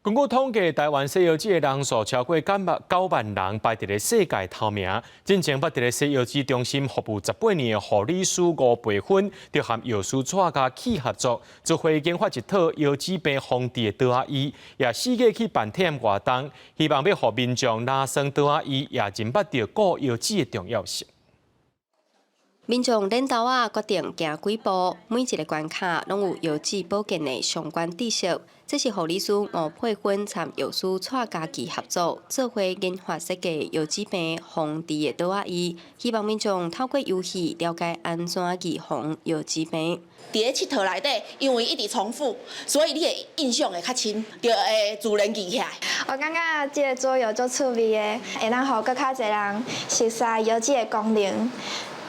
根據統計，台灣西藥姊的人數超過9萬人，排佇咧世界頭名。進前捌佇咧西藥姊中心服務18年的護理師吳培芬，就和藥師蔡家起合作，做伙研發一套腰子病防治的桌仔醫，也四界去辦體驗活動，希望欲予民眾拉耍桌仔醫，也認捌著顧腰子的重要性。民眾練豆仔決定行幾步，每一个關卡攏有腰子保健的相關知識。這是護理師吳佩芬參藥師蔡家琪合作，做伙研發設計腰子病防治的桌仔醫，希望民眾透過遊戲了解按怎預防腰子病。佇咧𨑨迌內底，因為一直重複，所以你的印象會較深，就會自然記起來。我感覺這个桌遊足趣味的，會當予閣較濟人熟悉腰子的功能，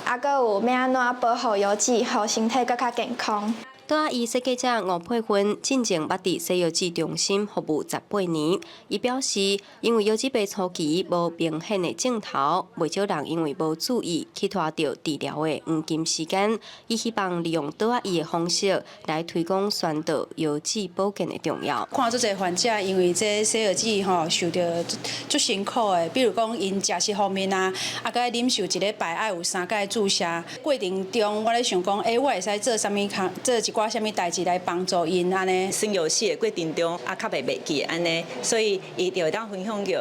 啊，閣有欲按怎保護腰子，予身體閣較健康。桌仔醫設計者吳佩芬進前捌佇西藥姊中心服務18年，伊表示，因為腰子病初期無明顯的症頭，袂少人因為無注意去拖著治療的黃金時間。伊希望利用桌仔醫的方式來推廣宣導腰子保健的重要。看足濟患者，因為這西藥姊吼受著足辛苦的，比如講𪜶食食方面啊，啊，閣愛忍受一禮拜愛有三擺注射。過程中，我咧想講，欸，我會使做啥物工，做一寡啥物代誌來幫助𪜶按呢？耍遊戲的過程中，啊，較袂袂記按呢，所以伊就會當分享著，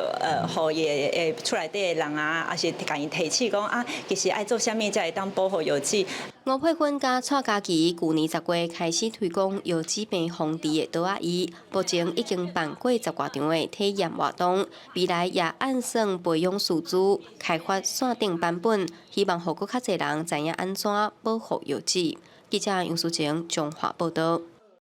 予伊的厝內底的人啊，抑是共伊提醒講啊，其實愛做啥物才會當保護腰子。吳佩芬佮蔡家琪舊年10月開始推廣腰子病防治的桌仔醫，目前已經辦過十外場的體驗活動，未來也按算培養師資，開發線頂版本，希望予閣較濟人知影按怎保護腰子。記者楊淑晴，彰化報導。